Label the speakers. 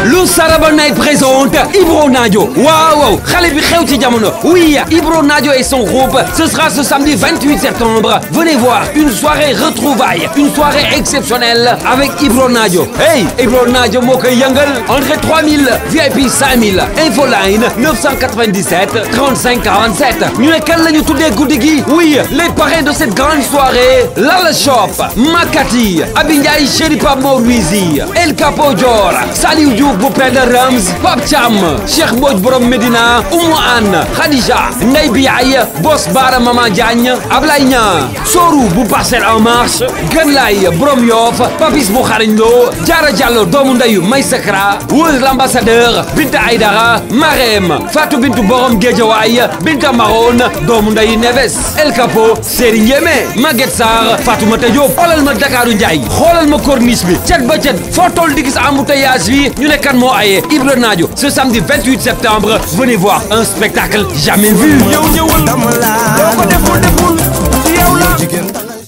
Speaker 1: Lu Saraba Night présente Ibro Nadio. Waouh, xale bi xew ci jamono. Oui, Ibro Nadio et son groupe. Ce sera ce samedi 28 septembre. Venez voir une soirée retrouvailles, une soirée exceptionnelle avec Ibro Nadio. Hey, Ibro Nadio moo koy yëngal. Entrée 3000, VIP 5000. Infoline 997 35 47. ñu ne kan la ñu tuddee guddi gi. Oui, les parrains de cette grande soirée. Lala Shop, Makati, Abi Ndiaye Chéri Pape Mor Wizi, El Capo Dior, Saliou Diouf bu Penda Rams, Pape Thiam, Cheikh Mbodj borom Medina, Oumou Anne, Khadija, Ndeye Biaye, Boss Bara Mama Diagne, Ablaye Niang, Sorou bu Parcelles en Marche, Gënlaay borom Yoff, Papis bu Xarañ Lo, Diarra Diallo doomu ndeyu Maysakra, Wouz l'ambassadeur, Binta Aydara, Marème, Fatou Bintou borom Guédiawaye, Binta Maron doomu ndeyu Neves, El Capo, Seri Ndiémé, Maguette Sarr, Fatoumata Diop. Xoolal ma Dakaru Ndiaye, xoolal ma corniche bi, cet ba cet foo toll di gis embouteillage bi. Ñu ne kan moo aye Ibro Nadio ce samedi 28 septembre. Venez voir un spectacle jamais vu.